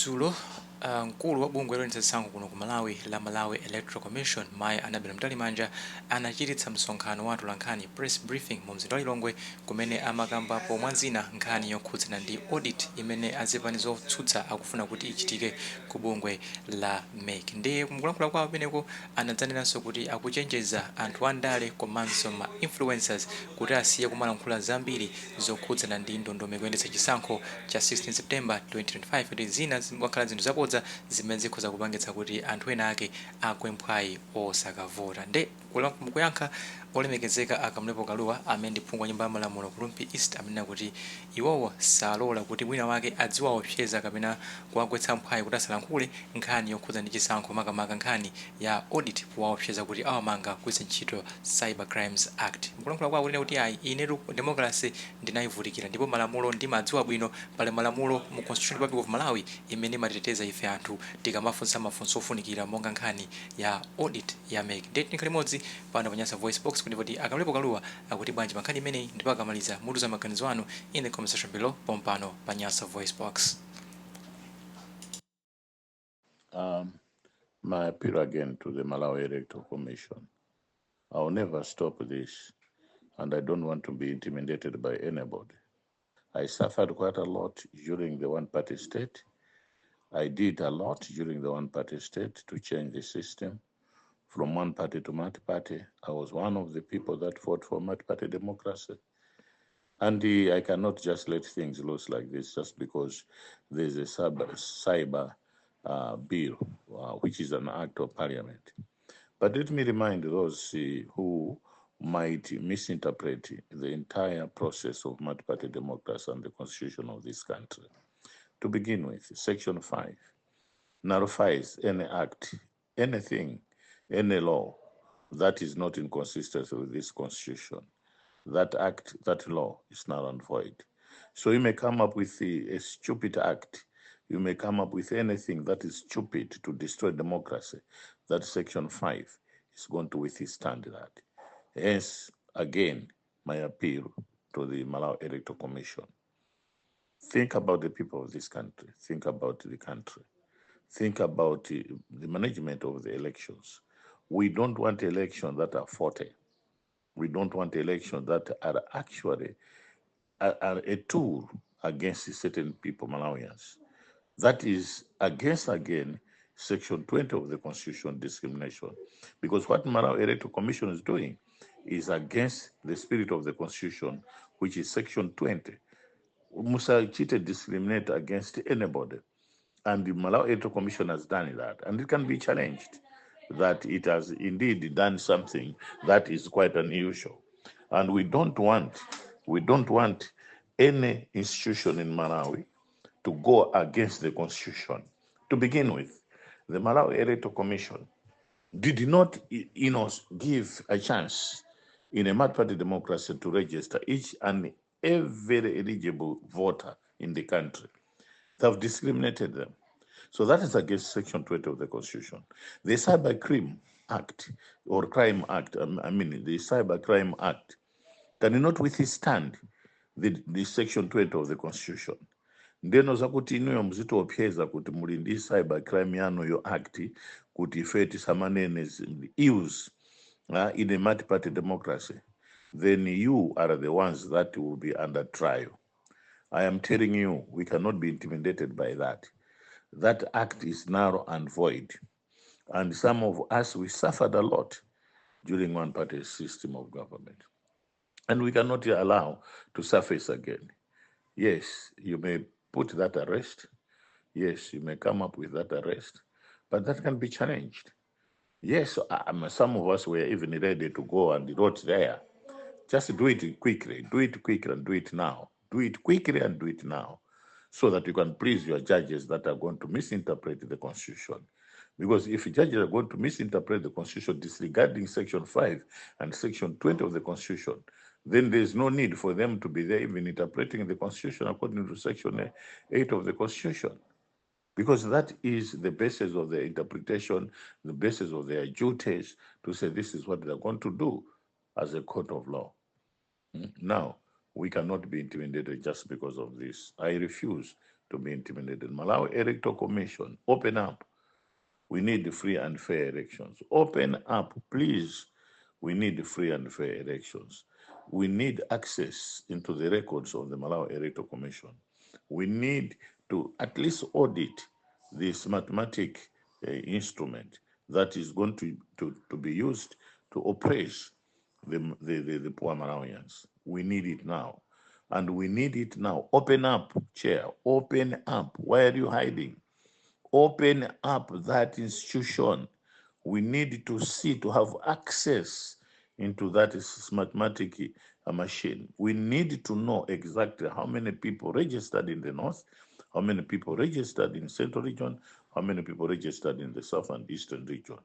Dzulo mkulu wa bungwe loyendetsa zisankho kuno ku Malawi la Malawi Electoral Commission, Mayi Annabel Mtalimanja, anachititsa msonkhano wa atolankhani, press briefing, mu mzinda wa Lilongwe, kumene amakambapo mwazina nkhani yokhudzana ndi audit imene azipani zotsutsa akufuna kuti ichitike ku bungwe la MEC. Ndiye mukulankhula kwawo pameneko anadzanenanso kuti akuchenjeza anthu andale komanso ma influencers kuti asiye kumalankhula zambiri zokhudzana ndi ndondomeko yoyendetsa chisankho cha 16 September 2025, kuti zina zimakhala zinthu zabodza zimene zikhoza kupangitsa kuti anthu ena ake agwe mphwayi osakavota. Nde mukuyankha, olemekezeka a Kamlepo Kalua, amene ndi phungu wa Nyumba ya Malamulo ku Rumphi East, amanena kuti iwowo salola kuti wina wake adziwaopseza kapena kuwagwetsa mphwayi kuti asalankhule nkhani yokhudza ndi chisankho, makamaka nkhani ya audit, powaopseza kuti awamanga kugwiritsa ntchito Cyber Crimes Act. Mukulankhula kwawo kunena kuti ayi, inetu democracy ndinayivutikira ndipo malamulo ndimadziwa bwino. Pali malamulo mu Constitution Republic of Malawi imene imatiteteza ife anthu tikamafunsa mafunso ofunikira monga nkhani ya audit ya MEC. Ndiye tikhale limodzi pano pa Nyasa Voice Box kuti poti a Kamlepo Kalua akuti bwanji pa nkhani imeneyi, ndipo akamaliza mutiuza maganizo anu in the comment section below pompano pa Nyasa Voice Box. My appeal again to the Malawi Electoral Commission. I will never stop this, and I don't want to be intimidated by anybody. I suffered quite a lot during the one party state. I did a lot during the one party state to change the system from one party to multi party. I was one of the people that fought for multi party democracy. And I cannot just let things loose like this just because there's a cyber bill, which is an act of parliament. But let me remind those who might misinterpret the entire process of multi-party democracy and the constitution of this country. To begin with, Section 5 nullifies any act, anything, any law that is not inconsistent with this constitution. That act, that law is null and void. So you may come up with a stupid act. You may come up with anything that is stupid to destroy democracy. That Section 5 is going to withstand that. Hence, again, my appeal to the Malawi Electoral Commission. Think about the people of this country. Think about the country. Think about the management of the elections. We don't want elections that are faulty. We don't want elections that are actually are a tool against certain people, Malawians. That is against, again, Section 20 of the Constitution, discrimination. Because what Malawi Electoral Commission is doing is against the spirit of the Constitution, which is Section 20. Musachite discriminate against anybody. And the Malawi Electoral Commission has done that. And it can be challenged that it has indeed done something that is quite unusual. And we don't want any institution in Malawi to go against the constitution. To begin with, the Malawi Electoral Commission did not give a chance in a multi-party democracy to register each and every eligible voter in the country. They have discriminated them. So that is against Section 20 of the Constitution. The Cyber Crime Act or Crime Act, I mean, the Cyber Crime Act cannot withstand the Section 20 of the Constitution. Ndeno zakuti inuyo muzitiopseza kuti muli ndi cyber crime yanuyo act kuti ife tisamanene ills in a multi-party democracy, then you are the ones that will be under trial. I am telling you, we cannot be intimidated by that. That act is null and void. And some of us, we suffered a lot during one party system of government. And we cannot allow to surface again. Yes, you may put that arrest. Yes, you may come up with that arrest, but that can be challenged. Yes, some of us were even ready to go and wrote there. Just do it quickly, do it quickly and do it now. Do it quickly and do it now so that you can please your judges that are going to misinterpret the constitution. Because if judges are going to misinterpret the constitution, disregarding Section 5 and Section 20 of the constitution, then there's no need for them to be there even interpreting the constitution according to Section 8 of the constitution. Because that is the basis of their interpretation, the basis of their duties to say this is what they're going to do as a court of law. Now, we cannot be intimidated just because of this. I refuse to be intimidated. Malawi Electoral Commission, open up. We need free and fair elections. Open up, please. We need free and fair elections. We need access into the records of the Malawi Electoral Commission. We need to at least audit this mathematic instrument that is going to be used to oppress the poor Malawians. We need it now. And we need it now. Open up, chair. Open up. Why are you hiding? Open up that institution. We need to see, to have access into that mathematic machine. We need to know exactly how many people registered in the north, how many people registered in central region, how many people registered in the south and eastern region.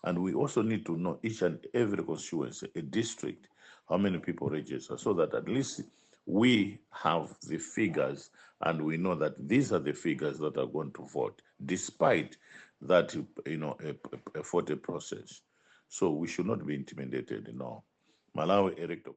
And we also need to know each and every constituency, a district, how many people register, so that at least we have the figures and we know that these are the figures that are going to vote, despite that, a 40 process. So we should not be intimidated, no. Malawi Electoral